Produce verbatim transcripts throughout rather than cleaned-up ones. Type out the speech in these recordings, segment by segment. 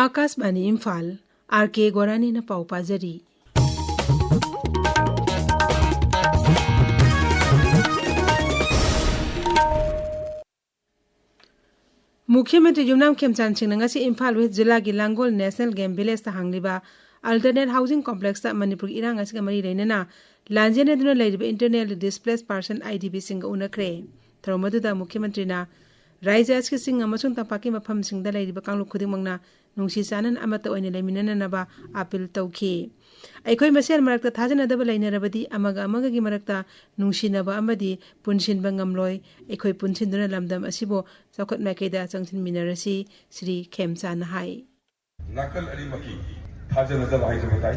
ꯑꯥꯀꯥꯁꯕꯥꯅꯤ Imphal, R ꯀꯦ ꯒꯣꯔꯥꯅꯤꯅ ꯄꯥꯎ ꯄꯥꯖꯔꯤ꯫ ꯃꯨꯈ꯭ꯌ ꯃꯟꯇ꯭ꯔꯤ ꯌꯨꯝꯅꯥꯝ ꯈꯦꯝꯆꯥꯟ ꯁꯤꯡꯅ ꯉꯁꯤ ꯏꯝꯐꯥꯜ ꯋꯦꯁ ꯖꯤꯂꯥꯒꯤ ꯂꯥꯡꯒꯣꯜ ꯅꯦꯁꯅꯦꯜ ꯒꯦꯝ ꯚꯤꯂꯦꯖꯇ ꯍꯥꯡꯂꯤꯕ ꯑꯜꯇꯔꯅꯦꯠ ꯍꯥꯎꯁꯤꯡ ꯀꯣꯝꯄ꯭ꯂꯦꯛꯁꯇ ꯃꯅꯤꯄꯨꯔꯒꯤ ꯏꯔꯥꯡ ꯑꯁꯤꯒ ꯃꯔꯤ ꯂꯩꯅꯅ ꯂꯥꯟꯖꯦꯟꯅꯗꯨꯅ ꯂꯩꯔꯤꯕ internally displace person, I D ꯄꯤꯁꯤꯡꯒ ꯎꯅꯈ꯭ꯔꯦ꯫ ꯊꯧꯔꯝ ꯑꯗꯨꯗ ꯃꯨꯈ꯭ꯌ ꯃꯟꯇ꯭ꯔꯤꯅ ꯔꯥꯖ꯭ꯌ ꯑꯁꯤꯒꯤ ꯆꯤꯡ ꯑꯃꯁꯨꯡ ꯇꯝꯄꯥꯛꯀꯤ ꯃꯐꯝꯁꯤꯡꯗ ꯂꯩꯔꯤꯕ ꯀꯥꯡꯂꯨꯞ ꯈꯨꯗꯤꯡꯃꯛꯅ ꯅꯨꯡꯁꯤ ꯆꯥꯟꯅꯅ ꯑꯃꯠꯇ ꯑꯣꯏꯅ ꯂꯩꯃꯤꯟꯅꯅꯅꯕ ꯑꯥꯄꯤꯜ ꯇꯧꯈꯤ꯫ ꯑꯩꯈꯣꯏ ꯃꯁꯦꯜ ꯃꯔꯛꯇ ꯊꯥꯖꯅꯗꯕ ꯂꯩꯅꯔꯕꯗꯤ ꯑꯃꯒ ꯑꯃꯒꯒꯤ ꯃꯔꯛꯇ ꯅꯨꯡꯁꯤꯅꯕ ꯑꯃꯗꯤ ꯄꯨꯟꯁꯤꯟꯕ ꯉꯝꯂꯣꯏ꯫ ꯑꯩꯈꯣꯏ ꯄꯨꯟꯁꯤꯟꯗꯨꯅ ꯂꯝꯗꯝ ꯑꯁꯤꯕꯨ ꯆꯥꯎꯈꯠ ꯃꯥꯏꯀꯩꯗ ꯆꯪꯁꯤꯟꯃꯤꯟꯅꯔꯁꯤ, ꯁ꯭ꯔꯤ ꯈꯦꯝꯆꯥꯅ ꯍꯥꯏ꯫ ꯅꯥꯀꯜ ꯑꯅꯤꯃꯛꯀꯤ ꯊꯥꯖꯅꯗꯕ ꯍꯥꯏꯖꯕ ꯇꯥꯏ꯫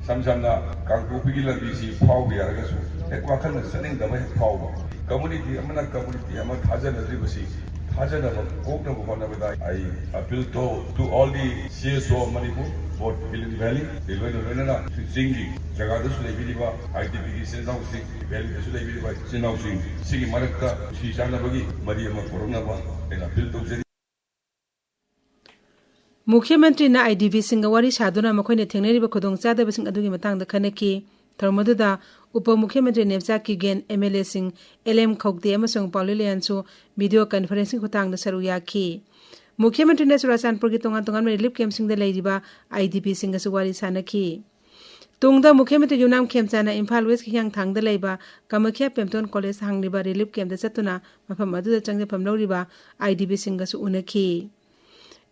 ꯁꯝ ꯁꯝꯅ ꯀꯥꯡꯄꯣꯛꯄꯤꯒꯤ ꯂꯝꯕꯤꯁꯤ ꯐꯥꯎꯕ ꯌꯥꯔꯒꯁꯨ ꯍꯦꯛ ꯋꯥꯈꯜꯅ ꯆꯠꯅꯤꯡꯗꯕ ꯍꯦꯛ ꯐꯥꯎꯕ꯫ ꯀꯝꯃꯨꯅꯤꯇꯤ ꯑꯃꯅ ꯀꯝꯃꯨꯅꯤꯇꯤ ꯑꯃ ꯊꯥꯖꯅꯗ꯭ꯔꯤꯕꯁꯤ ꯊꯥꯖꯅꯕ ꯄꯣꯛꯅꯕ ꯍꯣꯠꯅꯕꯗ I appeal to, to all the C S O of Manipur, both Hill and Valley, ꯂꯣꯏꯅ ꯂꯣꯏꯅꯅ ꯆꯤꯡꯒꯤ ꯖꯒꯥꯗꯁꯨ ꯂꯩꯕꯤꯔꯤꯕ I D Pꯒꯤ ꯏꯆꯤꯟ ꯏꯅꯥꯎꯁꯤꯡ, ꯚꯦꯂꯤꯗꯁꯨ ꯂꯩꯕꯤꯔꯤꯕ ꯏꯆꯤꯟ ꯏꯅꯥꯎꯁꯤꯡ, ꯁꯤꯒꯤ ꯃꯔꯛꯇ ꯅꯨꯡꯁꯤ ꯆꯥꯟꯅꯕꯒꯤ ꯃꯔꯤ ꯑꯃ ꯄꯨꯔꯛꯅꯕ ꯑꯩꯅ ꯑꯄꯤꯜ ꯇꯧꯖꯔꯤ꯫ ꯃꯨꯈ꯭ꯌ ꯃꯟꯇ꯭ꯔꯤꯅ I D Pꯁꯤꯡꯒ ꯋꯥꯔꯤ ꯁꯥꯗꯨꯅ ꯃꯈꯣꯏꯅ ꯊꯦꯡꯅꯔꯤꯕ ꯈꯨꯗꯣꯡꯆꯥꯗꯕꯁꯤꯡ ꯑꯗꯨꯒꯤ ꯃꯇꯥꯡꯗ ꯈꯟꯅꯈꯤ꯫ ꯊꯧꯔꯝ ꯑꯗꯨꯗ ꯎꯄ ꯃꯨꯈ꯭ꯌ ꯃꯟꯇ꯭ꯔꯤ Nemcha ꯀꯤꯒꯦꯟ, M L Aꯁꯤꯡ L M ꯈꯧꯇꯦ ꯑꯃꯁꯨꯡ ꯄꯥꯎꯂꯤ ꯂꯤꯌꯥꯟꯁꯨ video conferencꯀꯤ ꯈꯨꯠꯊꯥꯡꯗ ꯁꯔꯨꯛ ꯌꯥꯈꯤ꯫ ꯃꯨꯈ꯭ꯌ ꯃꯟꯇ꯭ꯔꯤꯅ ꯆꯨꯔꯥꯆꯥꯟꯄꯨꯔꯒꯤ ꯇꯣꯉꯥꯟ ꯇꯣꯉꯥꯟꯕ relief campꯁꯤꯡꯗ ꯂꯩꯔꯤꯕ I D Pꯁꯤꯡꯒꯁꯨ ꯋꯥꯔꯤ ꯁꯥꯅꯈꯤ꯫ ꯇꯨꯡꯗ ꯃꯨꯈ꯭ꯌ ꯃꯟꯇ꯭ꯔꯤ ꯌꯨꯝꯅꯥꯝ ꯈꯦꯝꯆꯥꯅ ꯏꯝꯐꯥꯜ ꯋꯦꯁꯀꯤ ꯍꯤꯌꯥꯡꯊꯥꯡꯗ ꯂꯩꯕ ꯀꯃꯈ꯭ꯌꯥ ꯄꯦꯝꯇꯣꯟ ꯀꯣꯂꯦꯖꯇ ꯍꯥꯡꯂꯤꯕ relief campꯇ ꯆꯠꯇꯨꯅ ꯃꯐꯝ ꯑꯗꯨꯗ ꯆꯪꯖꯐꯝ ꯂꯧꯔꯤꯕ I D Pꯁꯤꯡꯒꯁꯨ ꯎꯅꯈꯤ꯫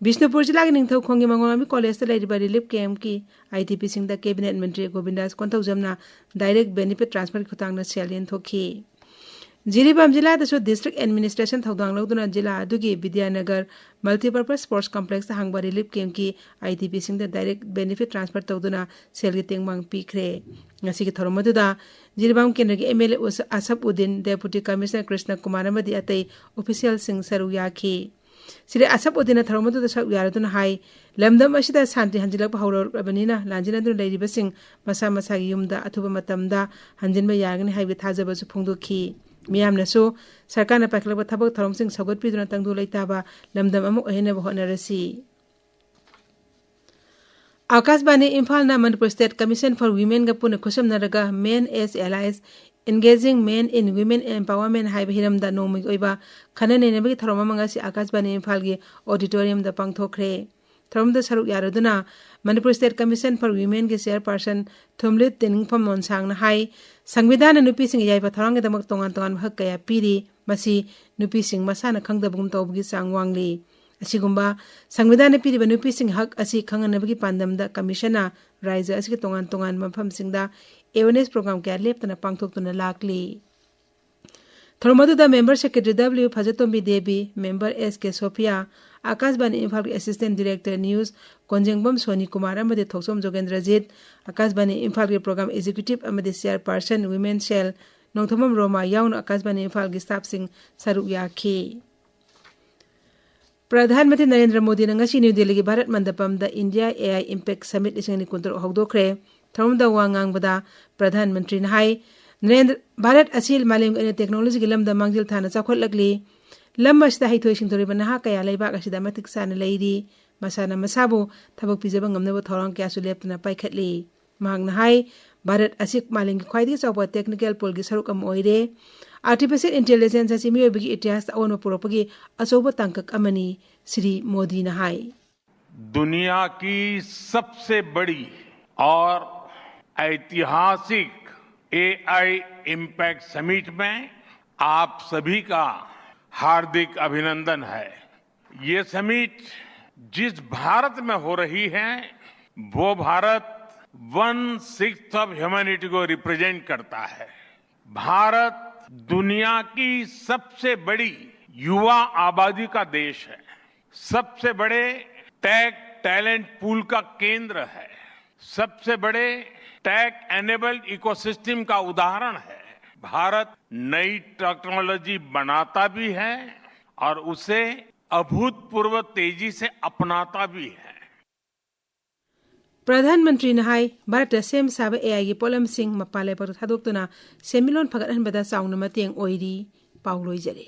ꯕꯤꯁꯅꯨꯄꯨꯔ ꯖꯤꯂꯥꯒꯤ ꯅꯤꯡꯊꯧꯈꯣꯡꯒꯤ ꯃꯉꯣꯟꯃꯤ ꯀꯣꯂꯦꯖꯇ ꯂꯩꯔꯤꯕ relief campꯀꯤ I D Pꯁꯤꯡꯗ cabinet Mantri ꯒꯣꯕꯤꯟꯗꯥꯁ ꯀꯣꯟꯊꯧꯖꯝꯅ direct benefit transferꯒꯤ ꯈꯨꯠꯊꯥꯡꯗ ꯁꯦꯜ ꯌꯦꯟꯊꯣꯛꯈꯤ꯫ ꯖꯤꯔꯤꯕꯥꯝ ꯖꯤꯂꯥꯗꯁꯨ district administration ꯊꯧꯗꯥꯡ ꯂꯧꯗꯨꯅ ꯖꯤꯂꯥ ꯑꯗꯨꯒꯤ ꯕꯤꯗ꯭ꯌꯥꯅꯒꯔ multipurpose sports complexꯇ ꯍꯥꯡꯕ relief campꯀꯤ I D Pꯁꯤꯡꯗ direct benefit transfer ꯇꯧꯗꯨꯅ ꯁꯦꯜꯒꯤ ꯇꯦꯡꯕꯥꯡ ꯄꯤꯈ꯭ꯔꯦ꯫ ꯉꯁꯤꯒꯤ ꯊꯧꯔꯝ ꯑꯗꯨꯗ ꯖꯤꯔꯤꯕꯥꯝ ꯀꯦꯟꯗ꯭ꯔꯒꯤ M L A Asaf Uddin, Deputy Commissioner Krishna Kumar ꯑꯃꯗꯤ ꯑꯇꯩ officialꯁꯤꯡ ꯁꯔꯨꯛ ꯌꯥꯈꯤ꯫ ꯁ꯭ꯔꯤ ꯑꯁꯐ ꯎꯗꯤꯟꯅ ꯊꯧꯔꯝ ꯑꯗꯨꯗ ꯁꯔꯨꯛ ꯌꯥꯔꯗꯨꯅ ꯍꯥꯏ, ꯂꯝꯗꯝ ꯑꯁꯤꯗ ꯁꯥꯟꯇꯤ ꯍꯟꯖꯤꯜꯂꯛꯄ ꯍꯧꯔꯛꯂꯕꯅꯤꯅ ꯂꯥꯟꯖꯦꯟꯅꯗꯨꯅ ꯂꯩꯔꯤꯕꯁꯤꯡ ꯃꯁꯥ ꯃꯁꯥꯒꯤ ꯌꯨꯝꯗ ꯑꯊꯨꯕ ꯃꯇꯝꯗ ꯍꯟꯖꯤꯟꯕ ꯌꯥꯒꯅꯤ ꯍꯥꯏꯕꯒꯤ ꯊꯥꯖꯕꯁꯨ ꯐꯣꯡꯗꯣꯛꯈꯤ꯫ ꯃꯤꯌꯥꯝꯅꯁꯨ ꯁꯔꯀꯥꯔꯅ ꯄꯥꯏꯈꯠꯂꯛꯄ ꯊꯕꯛ ꯊꯧꯔꯝꯁꯤꯡ ꯁꯧꯒꯠꯄꯤꯗꯨꯅ ꯇꯪꯗꯨ ꯂꯩꯇꯥꯕ ꯂꯝꯗꯝ ꯑꯃ ꯑꯣꯏꯍꯟꯅꯕ ꯍꯣꯠꯅꯔꯁꯤ꯫ ꯑꯥꯀꯥꯁꯕꯥꯅꯤ ꯏꯝꯐꯥꯜꯅ ꯃꯅꯤꯄꯨꯔ State Commission for Womenꯒ ꯄꯨꯟꯅ ꯈꯨꯠꯁꯝꯅꯔꯒ Men as Allies, Engaging Men in Women Empowerment ꯍꯥꯏꯕ ꯍꯤꯔꯝꯗ ꯅꯣꯡꯃꯒꯤ ꯑꯣꯏꯕ ꯈꯟꯅ ꯅꯩꯅꯕꯒꯤ ꯊꯧꯔꯝ ꯑꯃ ꯉꯁꯤ ꯑꯥꯀꯥꯁꯕꯥꯅꯤ ꯏꯝꯐꯥꯜꯒꯤ auditoriumꯗ ꯄꯥꯡꯊꯣꯛꯈ꯭ꯔꯦ꯫ ꯊꯧꯔꯝꯗ ꯁꯔꯨꯛ ꯌꯥꯔꯨꯗꯨꯅ Manipur State Commission for Womenꯒꯤ chairperson ꯊꯨꯝꯂꯤꯠ ꯇꯦꯅꯤꯡꯐꯝ ꯃꯣꯟꯁꯥꯡꯅ ꯍꯥꯏ, ꯁꯪꯕꯤꯙꯥꯟꯅ ꯅꯨꯄꯤꯁꯤꯡꯒꯤ ꯌꯥꯏꯐ ꯊꯧꯔꯥꯡꯒꯤꯗꯃꯛ ꯇꯣꯉꯥꯟ ꯇꯣꯉꯥꯟꯕ ꯍꯛ ꯀꯌꯥ ꯄꯤꯔꯤ, ꯃꯁꯤ ꯅꯨꯄꯤꯁꯤꯡ ꯃꯁꯥꯅ ꯈꯪꯗꯕꯒꯨꯝ ꯇꯧꯕꯒꯤ ꯆꯥꯡ ꯋꯥꯡꯂꯤ꯫ ꯑꯁꯤꯒꯨꯝꯕ ꯁꯪꯕꯤꯙꯥꯟꯅ ꯄꯤꯔꯤꯕ ꯅꯨꯄꯤꯁꯤꯡꯒꯤ ꯍꯛ ꯑꯁꯤ ꯈꯪꯍꯟꯅꯕꯒꯤ ꯄꯥꯟꯗꯝꯗ commissionꯅ ꯔꯥꯖ꯭ꯌ ꯑꯁꯤꯒꯤ ꯇꯣꯉꯥꯟ ꯇꯣꯉꯥꯟꯕ ꯃꯐꯝꯁꯤꯡꯗ awareness program ꯀꯌꯥ ꯂꯦꯞꯇꯅ ꯄꯥꯡꯊꯣꯛꯇꯨꯅ ꯂꯥꯛꯂꯤ꯫ ꯊꯧꯔꯝ ꯑꯗꯨꯗ member secretary W ꯐꯖꯇꯣꯝꯕꯤ Devi, member S K Sophia, ꯑꯥꯀꯥꯁꯕꯥꯅꯤ ꯏꯝꯐꯥꯜꯒꯤ assistant director news Konjengbam Soni Kumar ꯑꯃꯗꯤ ꯊꯣꯛꯆꯣꯝ ꯖꯣꯒꯦꯟꯗ꯭ꯔꯖꯤꯠ, ꯑꯥꯀꯥꯁꯕꯥꯅꯤ ꯏꯝꯐꯥꯜꯒꯤ program executive ꯑꯃꯗꯤ chairperson women cell ꯅꯣꯡꯊꯣꯝꯕꯝ ꯔꯣꯃꯥ ꯌꯥꯎꯅ ꯑꯥꯀꯥꯁꯕꯥꯅꯤ ꯏꯝꯐꯥꯜꯒꯤ staffꯁꯤꯡ ꯁꯔꯨꯛ ꯌꯥꯈꯤ꯫ ꯄ꯭ꯔꯙꯥꯟ ꯃꯟꯇ꯭ꯔꯤ ꯅꯔꯦꯟꯗ꯭ꯔ ꯃꯣꯗꯤꯅ ꯉꯁꯤ ꯅ꯭ꯌꯨ ꯗꯦꯜꯂꯤꯒꯤ Bharat ꯃꯟꯗꯄꯝꯗ India A I Impact Summit ꯂꯤꯁꯤꯡ ꯑꯅꯤ ꯀꯨꯟꯇꯔꯨꯛ ꯍꯧꯗꯣꯛꯈ꯭ꯔꯦ꯫ ꯊꯧꯔꯝꯗ ꯋꯥ ꯉꯥꯡꯕꯗ ꯄ꯭ꯔꯙꯥꯟ ꯃꯟꯇ꯭ꯔꯤꯅ ꯍꯥꯏ, ꯅꯔꯦꯟꯗ꯭ꯔ, ꯚꯥꯔꯠ ꯑꯁꯤ ꯃꯥꯂꯦꯝꯒꯤ ꯑꯣꯏꯅ technologyꯒꯤ ꯂꯝꯗ ꯃꯥꯡꯖꯤꯜ ꯊꯥꯅ ꯆꯥꯎꯈꯠꯂꯛꯂꯤ꯫ ꯂꯝ ꯑꯁꯤꯗ ꯍꯩꯊꯣꯏ ꯁꯤꯡꯊꯣꯏꯔꯕ ꯅꯍꯥ ꯀꯌꯥ ꯂꯩꯕꯥꯛ ꯑꯁꯤꯗ ꯃꯇꯤꯛ ꯆꯥꯅ ꯂꯩꯔꯤ꯫ ꯃꯁꯥꯅ ꯃꯁꯥꯕꯨ ꯊꯕꯛ ꯄꯤꯖꯕ ꯉꯝꯅꯕ ꯊꯧꯔꯥꯡ ꯀꯌꯥꯁꯨ ꯂꯦꯞꯇꯅ ꯄꯥꯏꯈꯠꯂꯤ꯫ ꯃꯍꯥꯛꯅ ꯍꯥꯏ, ꯚꯥꯔꯠ ꯑꯁꯤ ꯃꯥꯂꯦꯝꯒꯤ ꯈ꯭ꯋꯥꯏꯗꯒꯤ ꯆꯥꯎꯕ technical poolꯒꯤ ꯁꯔꯨꯛ ꯑꯃ ꯑꯣꯏꯔꯦ꯫ Artificial intelligence ꯑꯁꯤ ꯃꯤꯑꯣꯏꯕꯒꯤ ꯏꯇꯤꯍꯥꯁꯇ ꯑꯑꯣꯟꯕ ꯄꯨꯔꯛꯄꯒꯤ ꯑꯆꯧꯕ ꯇꯥꯡꯀꯛ ꯑꯃꯅꯤ, ꯁ꯭ꯔꯤ ꯃꯣꯗꯤꯅ ꯍꯥꯏ꯫ दुनिया की सबसे बड़ी और ऐतिहासिक एआई इम्पैक्ट समिट में आप सभी का हार्दिक अभिनंदन है। ये समिट जिस भारत में हो रही है, वो Bharat one sixth of humanity को रिप्रेजेंट करता है। भारत दुनिया की सबसे बड़ी युवा आबादी का देश है, सबसे बड़े टेक टैलेंट पूल का केंद्र है, सबसे बड़े टेक एनेबल्ड इकोसिस्टम का उदाहरण है। भारत नई टेक्नोलॉजी बनाता भी है और उसे अभूतपूर्व तेजी से अपनाता भी है। ꯄ꯭ꯔꯙꯥꯟ ꯃꯟꯇ꯭ꯔꯤꯅ ꯍꯥꯏ, ꯚꯥꯔꯠꯇ ꯁꯦꯝ ꯁꯥꯕ ꯑꯦ ꯑꯥꯏꯒꯤ ꯄꯣꯠꯂꯝꯁꯤꯡ ꯃꯄꯥꯟ ꯂꯩꯕꯥꯛꯇ ꯊꯥꯗꯣꯛꯇꯨꯅ ꯁꯦꯟꯃꯤꯠꯂꯣꯟ ꯐꯒꯠꯍꯟꯕꯗ ꯆꯥꯎꯅ ꯃꯇꯦꯡ ꯑꯣꯏꯔꯤ꯫ ꯄꯥꯎ ꯂꯣꯏꯖꯔꯦ꯫